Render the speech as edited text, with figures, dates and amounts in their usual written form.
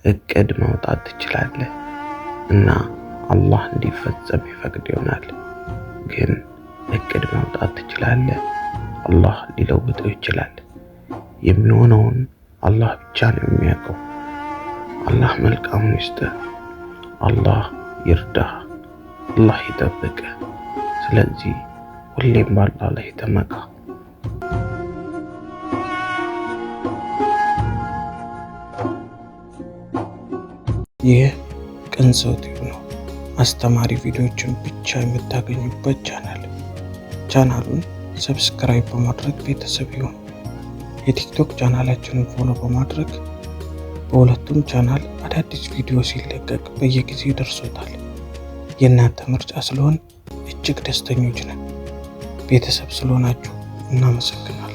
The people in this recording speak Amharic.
እቅድ ማውጣት ትችላለህ እና አላህ እንዲፈጸም ይፈቅድ ይሆናል። ግን እቅድ ማውጣት ትችላለህ፣ አላህ ሊለውጠው ይችላል። የሚሆነውን አላህ ብቻ ነው የሚያውቀው። አላህ መልካሙን ይስጥህ፣ አላህ ይርዳህ፣ አላህ ይጠብቅህ። ስለዚህ ሁሌም በአላህ ላይ ተመካ። ይህ ቅን ሰው ቲዩብ ነው። አስተማሪ ቪዲዮዎችን ብቻ የምታገኙበት ቻናል። ቻናሉን subscribe በማድረግ ቤተሰብ ይሁኑ። የቲክቶክ ቻናላችንን follow በማድረግ በሁለቱም ቻናል አዳዲስ ቪዲዮ ሲለቀቅ በየጊዜው ይደርሶታል። የእናንተ ምርጫ ስለሆን እጅግ ደስተኞች ነን። ቤተሰብ ስለሆናችሁ እናመሰግናለን።